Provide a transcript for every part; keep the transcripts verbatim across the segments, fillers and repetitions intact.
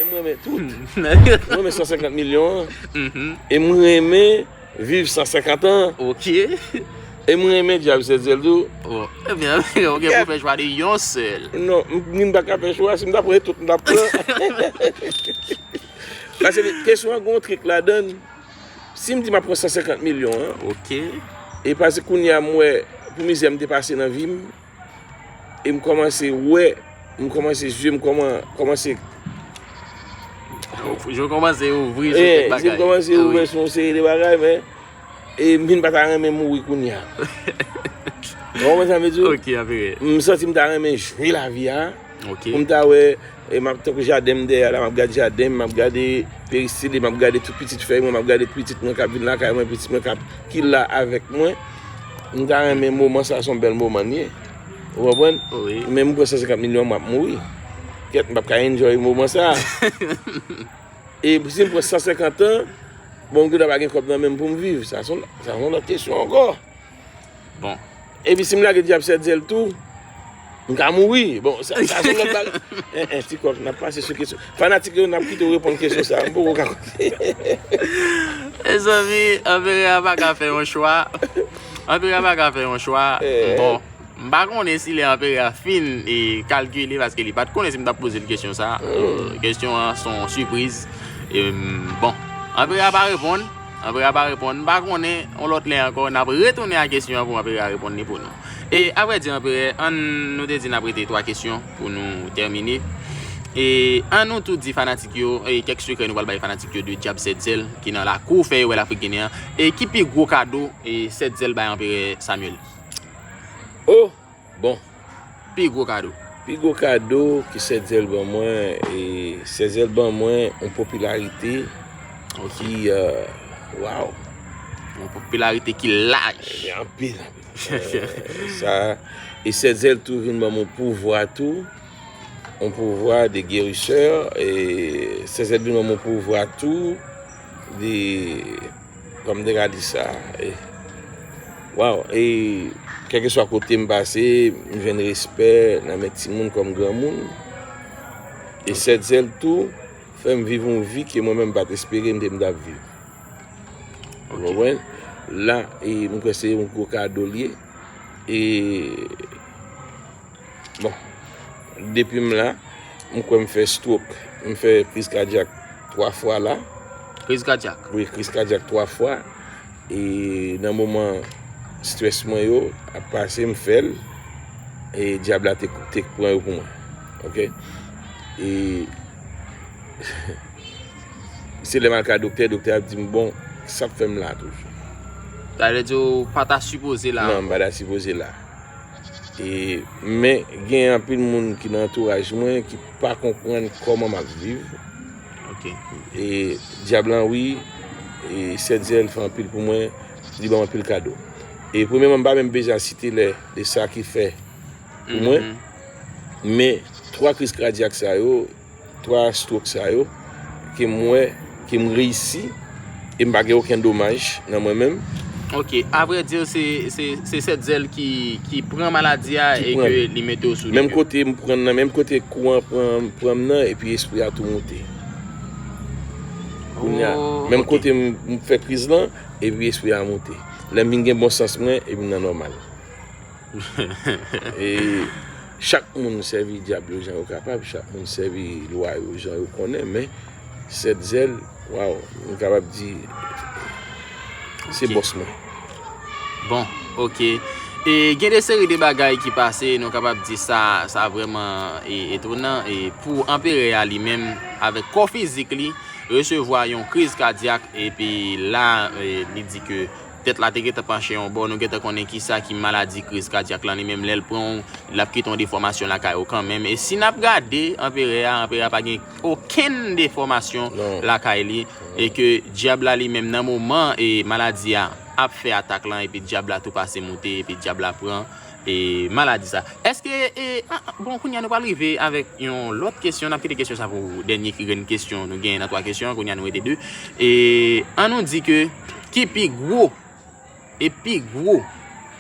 M renmen tout. M renmen san senkant milyon an. E m renmen viv san senkant an. Ok. E m renmen dyab sèt zèl tou. Bon. Ebyen, ok, pou fè chwa de yon sèl. Non, m pa ka fè chwa. Si m ta pran tout, m ta pran. Paske kesyon an gen yon trik ladan l. Si m di m ap pran san senkant milyon an, Ok. e paske kounye a m wè pou mizè m te pase nan vi m, e m kòmanse wè, m kòmanse zye m kòman kòmanse Je kòmanse ouvri sou kèk bagay. M kòmanse ouvè sou yon seri de bagay, men e m vin pa ta renmen mouri kounye a. Ou konprann sa m vle di w? Ok, anpere. M santi m ta renmen jwi lavi a. Ok. Pou m ta wè, e m ap tankou jaden m dèyè la, m ap gade jaden m, m ap gade peristil, e m ap gade tout pitit fèy mwen, m ap gade pitit mwen k ap vin lakay mwen, pitit mwen k ap ki la avèk mwen. M ta renmen moman sa se yon bèl moman l ye. Ou konprann? Wi. Men m pran san senkant milyon, m ap mouri. Kèt, m p ap ka enjoy moman sa. E si m pran san senkant an, bon, m gentan pa gen kòb nan men m pou m viv. Sa se yon lòt kesyon ankò. Bon. Epi si m lage dyab sèt zèl tou, m ka mouri. Bon, sa se yon lòt bagay. En, en, ti kòk, n ap pase sou kesyon. Fanatik yo, n ap kite w reponn kesyon sa. M poko ka konte. Mezanmi, Anperè a pa ka fè yon chwa. Anperè a pa ka fè yon chwa. Bon, m pa konnen si lè Anperè a fin e kalkile, paske li pa t konnen si m t ap poze l kesyon sa. Kesyon an se yon sipriz. E, bon, Anperè a pa reponn. Anperè a pa reponn. M pa konnen, yon lòt lè ankò, n ap retounen a kesyon an pou Anperè a reponn li pou nou. E, avrèdi, Anperè, ann nou te di n ap rete twa kesyon pou nou tèmine. E, ann nou tou di fanatik yo, e, kèk sekrè nou pral bay fanatik yo de Dyab Sèt Zèl, ki nan lakou fè yo wè Lafrik Ginen an. E, ki pi gwo kado, e, Sèt Zèl bay Anperè Samuel? Oh! Bon. Pi gwo kado. Pi gwo kado ke Sèt Zèl ban mwen, e Sèt Zèl ban mwen yon popilarite ki, euh, waw. Yon popilarite ki laj. Anpil, anpil. Euh, sa, e Sèt Zèl tou vin ban mwen pouvwa tou. Yon pouvwa de gerisè. E Sèt Zèl vin ban mwen pouvwa tou de Kòm m te ka di sa, e, waw, e, kèlkeswa kote m pase, m jwenn respè nan men timoun kòm granmoun. E Sèt Zèl tou fè m viv yon vi ke mwen menm m pa t espere m te m t ap viv. Ou konprann? La, e, m kwè se yon gwo kado l ye. E, Bon, depi m la, m kwè m fè stroke, m fè kriz kadyak twa fwa la. Kriz kadyak? Wi, kriz kadyak twa fwa. E nan moman strès mwen yo ap pase, m fè l. E dyab la te, te pran yo pou mwen. Oke? E se lè m al ka doktè, doktè ap di m, bon, sa k fè m la toujou? Sa vle di w pa ta sipoze la ankò? Non, m pa ta sipoze la. E, men gen anpil moun ki nan antouraj mwen ki pa konprann kòman m ap viv. E dyab lan wi, e Sèt Zèl fè anpil pou mwen, li ban m anpil kado. E premyèman, m pa menm bezwen site lè de sa ki fè pou mwen. Men twa kriz kadyak sa yo, twa stroke sa yo, ke m wè ke m reyisi e m pa gen okenn domaj nan mwen menm. Ok, avrèdi, se, se, se Sèt Zèl ki, ki pran maladi a e ke li mete w sou li. Menm kote m pran nan, menm kote kou an pran, pran m nan, epi espri a tou moute. Kounye a, menm kote m, m fè kriz lan, epi espri a moute. Lè m vin gen bon sans mwen, epi m nan nòmal. E chak moun sèvi dyab yo jan yo kapab, chak moun sèvi lwa yo jan yo konnen, men Sèt Zèl, waw, m kapab di se bòs mwen. Bon, ok. E gen de seri de bagay ki pase, nou kapab di sa, sa vrèman e, etonan. E pou anperè a li menm, avèk kò fizik li, resevwa yon kriz kadyak, epi la, e, li di ke tèt la te gentan panche yon bò, nou gentan konnen kisa ki maladi kriz kadyak lan, li menm lè l pran w, l ap kite yon defòmasyon lakay ou kanmenm. E si n ap gade anperè a, anperè a pa gen okenn defòmasyon lakay li, e ke dyab la li menm nan moman e maladi a ap fè atak lan, epi dyab la tou pase moute, epi dyab la pran e maladi sa. Èske, e, a, a, bon, kounye a nou pral rive avèk yon lòt kesyon, n ap kite kesyon sa pou dènye ki grenn kesyon nou genyen nan twa kesyon an, kounye a nou rete de. E ann nou di ke ki pi gwo, e pi gwo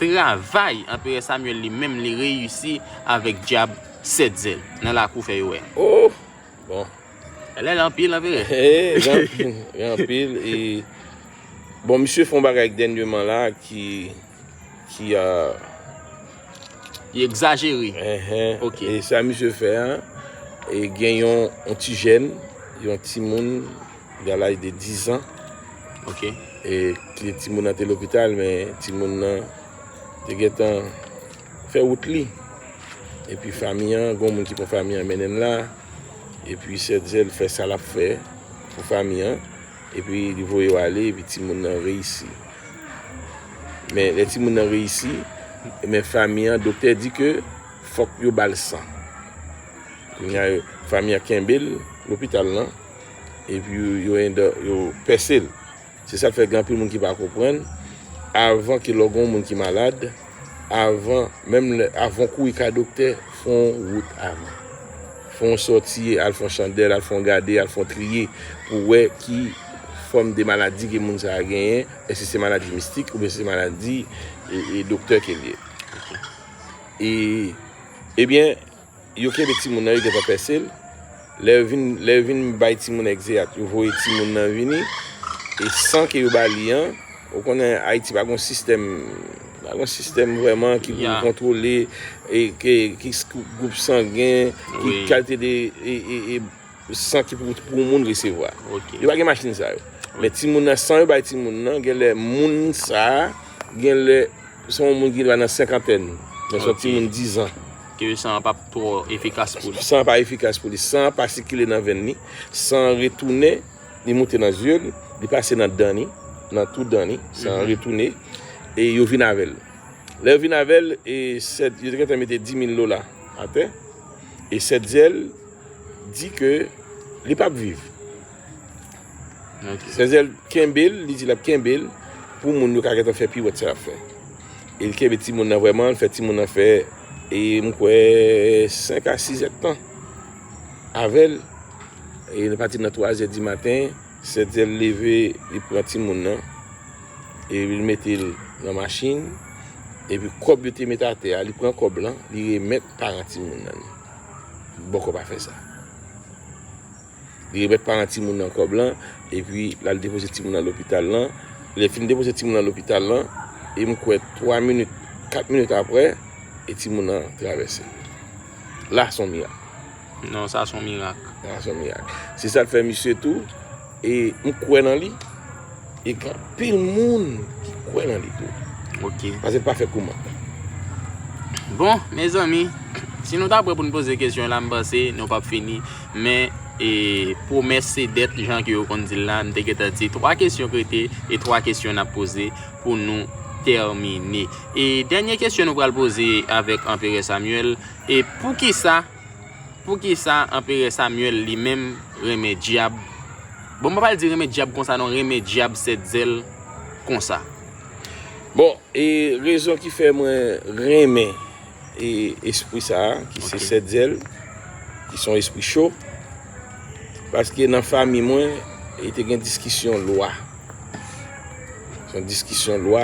travay Anperè Samuel li menm li reyisi avèk dyab Sèt Zèl nan lakou fè yo wè. Oh! Bon. Lè l anpil, anpil. Hey, gen anpil, gen anpil. E, bon, misye fè yon bagay dènyeman la ki, ki, euh, Li egzajere. Enhen. Ok. E sa misye fè a, e gen yon, yon ti jèn, yon timoun, a laj de diz an. Ok. E ki timoun nan te lopital, men timoun nan te gentan fè wout li. Epi fanmi an, gon moun ki pran fanmi an mennen l la. Epi Sèt Zèl fè sa l ap fè pou fanmi an. Epi li voye yo ale, epi timoun nan reyisi. Men lè timoun nan reyisi, men fanmi an, doktè di ke fòk yo ba l san. Kounye a, fanmi an kenbe l lopital lan, epi yo, yo, yo pèse l. Se sa k fè gen anpil moun ki pa konprann, avan ke lè w gen yon moun ki malad, avan, menm lè, avan w kouri kay doktè, fè yon wout avan. Fè yon sòti, al fè yon chandèl, al fè yon gade, al fè yon triye, pou w wè ki fòm de maladi ke moun sa a genyen, èske se maladi mistik oubyen se maladi, e, e doktè ke l ye. E, ebyen, yo kenbe timoun nan, yo gentan pèse l. Lè yo vin, lè yo vin bay timoun nan egzeyat, yo voye timoun nan vini. E san ke yo ba li an, ou konnen Ayiti pa gon sistèm, pa gon sistèm vrèman ki pou kontwole, e, ke, ki s-, gwoup sangen, ki kalite de, e, e, e, san ki pou, pou moun resevwa. Ok. Yo pa gen machin sa yo. Men timoun nan, san yo bay timoun nan, genlè moun sa a, genlè se yon moun ki nan senkantèn, men se yon timoun diz an. Ke san an p ap twò efikas pou li. San an pa efikas pou li. San an pa sikile nan venn li. San an retounen, li moute nan zye l, li pase nan dan li, nan tou dan li. San an retounen, e yo vin avè l. Lè yo vin avè l, e Sèt, yo te gentan mete dis mil dola atè. E Sèt Zèl di ke li p ap viv. Ok. Sèt Zèl kenbe l, li di l ap kenbe l pou moun yo ka gentan fè piwèt sa y ap fè. E li kenbe timoun nan vrèman, l fè timoun nan fè, e m kwè senk a sis èdtan avè l. E nan pati nan twa zè di maten, Sèt Zèl leve, li pran timoun nan, e li mete l nan machin, epi kòb yo te met atè a, li pran kòb lan, li remèt paran timoun nan. Bòkò pa fè sa. Li remèt paran timoun nan kòb lan, epi l al depoze timoun nan lopital lan. Lè l fin depoze timoun nan lopital lan, e m kwè twa minit, kat minit apre, e timoun nan travèse. La, se yon mirak. Non, sa se yon mirak. Sa se yon mirak. Se sa k fè misye tou, e m kwè nan li, e gen anpil moun ki kwè nan li tou. Ok. Paske l pa fè kouman. Bon, mezanmi, si nou ta prè pou n poze kesyon la, m panse nou p ap fini. Men, e, pwomès se dèt, jan ke yo konn di l la, m te gentan di twa kesyon k rete e twa kesyon n ap poze pou nou tèmine. E dènye kesyon nou pral poze avèk Anperè Samyèl, e poukisa, poukisa Anperè Samyèl li menm renmen dyab? Bon, m pa pral di renmen dyab konsa non, renmen dyab Sèt Zèl konsa. Bon, e rezon ki fè mwen renmen e espri sa a, ki se Sèt Zèl, ki se yon espri cho, paske nan fanmi mwen, e te gen diskisyon lwa. Se yon diskisyon lwa,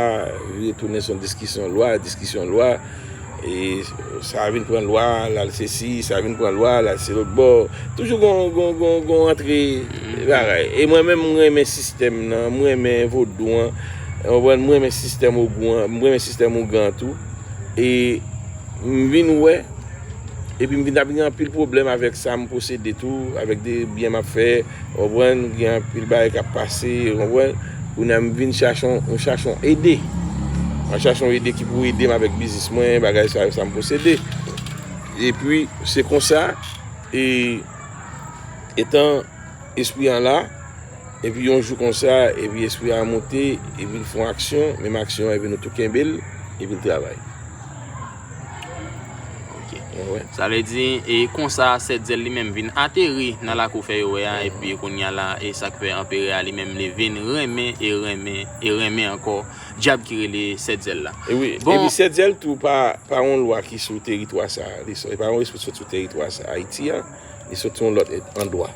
vire tounen se yon diskisyon lwa, diskisyon lwa. E sa vin pran lwa, l al sesi, sa vin pran lwa, l al se lòt bò. Toujou gon, gon, gon, gon antre bagay. E mwen menm, mwen renmen sistèm nan, mwen renmen vodou an. Ou konprann? Mwen renmen sistèm ogou an, mwen renmen sistèm ougan an tou. E m vin wè, epi m vin ap gen anpil pwoblèm avèk sa m posede tou, avèk de byen m ap fè, ou konprann, gen anpil bagay k ap pase, ou konprann. Kounye a m vin chache yon, m chache yon ede. M al chache yon ede ki pou ede m avèk biznis mwen, bagay sa yo, sa m posede. Epi, se konsa, e, etan espri an la, epi yon jou konsa, epi espri a monte, epi l fè yon aksyon, menm aksyon an, epi nou tou kenbe l, epi l travay. Ok. Sa vle di, e konsa, Sèt Zèl li menm vin ateri nan lakou fè yo wè a, epi kounye a la, e sa k fè anperè a li menm li vin renmen e renmen e renmen ankò dyab ki rele Sèt Zèl la. E wi, bon, epi Sèt Zèl tou pa, pa yon lwa ki sou teritwa sa a, li sot, e pa yon espri sot sou teritwa sa a, Ayiti a, li sot yon lòt andwa.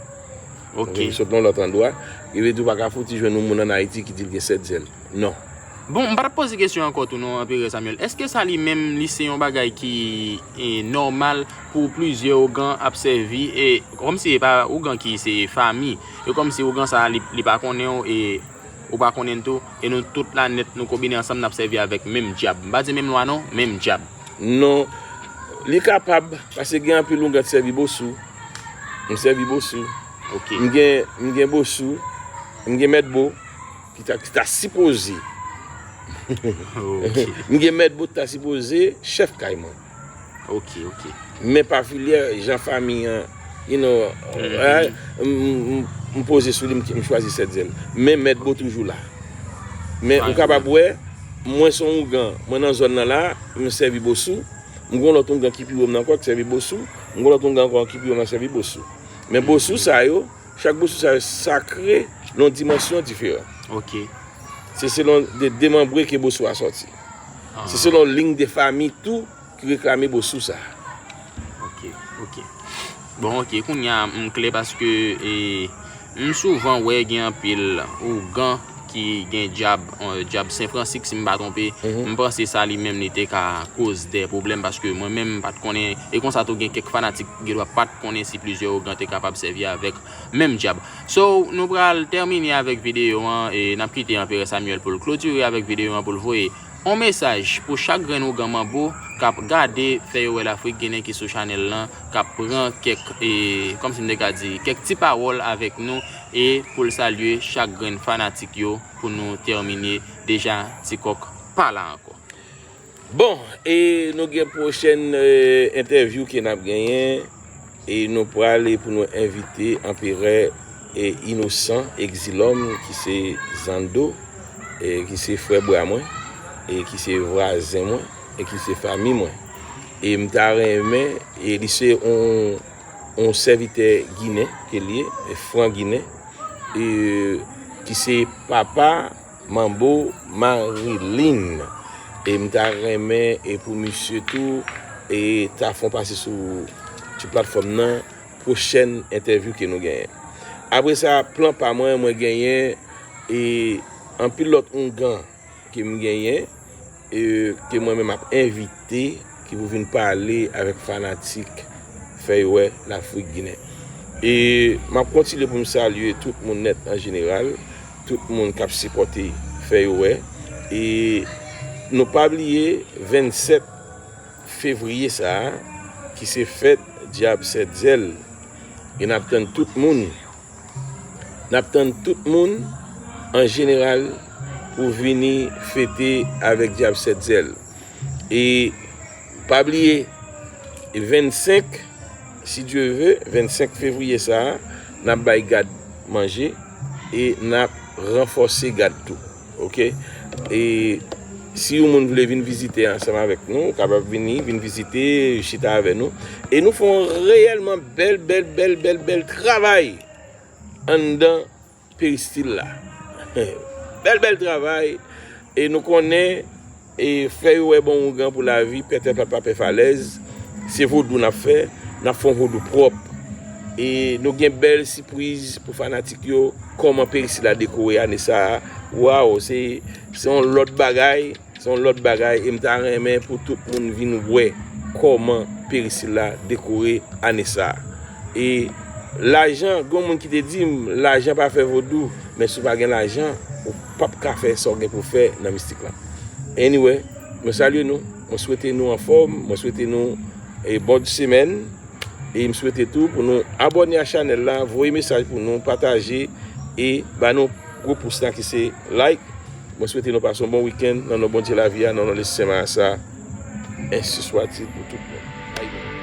Ok. Li sot yon lòt andwa, epi tou pa ka fouti jwenn yon moun ann Ayiti ki di l gen Sèt Zèl. Non. Bon, m pa t ap poze kesyon ankò tou non, Anperè Samuel. Èske sa li menm, li se yon bagay ki e, nòmal pou plizyè ougan ap sèvi, e kòmsi e pa ougan ki se fanmi, e kòmsi ougan sa a, li, li pa konnen w, e ou pa konnen l tou, e nou tout la nèt, nou konbine ansanm, n ap sèvi avèk menm dyab. M pa di menm lwa non, menm dyab. Non, li kapab, paske gen anpil ougan ki sèvi bosou. M sèvi bosou. Ok. M gen, m gen bosou, m gen mèt bo, ki ta, ki ta sipoze. Ok. M gen mèt bo ki ta sipoze chèf kay mwen. Ok, ok. Men pa filyè, jan fanmi an, you know, eh, m, m, m, m poze sou li, m, m chwazi sèt zèl. Men mèt bo toujou la. Men ou kapab wè, mwen se yon ougan, mwen nan zòn nan la, m sèvi bosou. M gen yon lòt ougan ki pi wo m nan ankò ki sèvi bosou. M gen yon lòt ougan ankò ki pi wo m nan sèvi bosou. Men bosou sa yo, chak bosou sa yo sakre nan yon dimansyon diferan. Ok. Se selon de, demanbre ke bosou a sòti. Se selon liy de fanmi tou ki reklame bosou sa. Ok, ok. Bon, ok, kounye a m klè paske e, m souvan wè gen anpil ougan ki gen dyab, e, dyab Sen Fransik, si m pa twonpe. M panse sa li menm li te ka koz de pwoblèm paske mwen menm m pa t konnen. E konsa tou gen kèk fanatik gen dwa pa t konnen si plizyè ougan te kapab sèvi avèk menm dyab. So, nou pral tèmine avèk videyo an e n ap kite Anperè Samuel pou l klotire avèk videyo an pou l voye on mesaj pou chak grenn ougan manbo k ap gade Fè Yo Wè Lafrik Ginen ki sou chanèl lan, k ap pran kèk, e, kòmsi m te ka di, kèk ti pawòl avèk nou e pou l salye chak grenn fanatik yo pou nou tèmine deja ti kòk pa la ankò. Bon, e nou gen pwochèn, e, entèvyou ke n ap genyen. E nou prale pou nou envite Anperè, e, Inosan Egzilòm, ki se Zando, e, ki se frè bra mwen, e, ki se vwazen mwen, e ki se fanmi mwen. E m ta renmen, e li se yon, yon sèvitè ginen ke l ye, e, fran ginen, e, ki se papa Manbo Marilyn. E m ta renmen e pou misye tou e ta fè yon pase sou, sou platfòm nan, pwochèn entèvyou ke nou genyen. Apre sa, plan pa mwen, mwen genyen e anpil lòt oungan ke m genyen, e ke mwen menm ap envite, ki pou vin pale avèk fanatik Fè Yo Wè Lafrik Ginen. E m ap kontinye pou m salye tout moun nèt an jeneral, tout moun k ap sipòte Fè Yo Wè. E nou pa bliye vennsèt fevriye sa a, ki se fèt Dyab Sèt Zèl. E n ap tann tout moun. N ap tann tout moun an jeneral pou vini fete avèk Dyab Sèt Zèl. E pa bliye, vennsenk, si Dye ve, vennsenk fevriye sa a, n ap bay gad manje e n ap ranfòse gad tou. Ok? E si yon moun vle vin vizite ansanm avèk nou, ou kapab vini, vin vizite, chita avè nou. E nou fè yon reyèlman bèl, bèl, bèl, bèl, bèl travay anndan peristil la. Bèl, bèl travay. E nou konnen, e Fè Yo Wè Bon Oungan pou Lavi, Pètè Plat pa pè falèz. Se vodou n ap fè, n ap fè yon vodou pwòp. E nou gen bèl sipriz pou fanatik yo, kòman peristil la dekore ane sa a. Waw, se, se yon lòt bagay. Se yon lòt bagay, e m ta renmen pou tout moun vin wè kòman peristil la dekore ane sa a. E lajan, gen yon moun ki te di m, lajan pa fè vodou, men si w pa gen lajan, ou p ap ka fè sa w gen pou w fè nan mistik la. Anyway, mwen salye nou, mwen swete nou anfòm, mwen swete nou, e, bon semèn. E m swete tou pou nou abòne a chanèl la, voye mesaj pou nou, pataje e ba nou gwo pous la ki se like. Mwen swete nou pase yon bon wikenn nan non Bondye lavi a, nan non Lespri Sen Marasa. Ensi swati pou tout moun. Bye bye.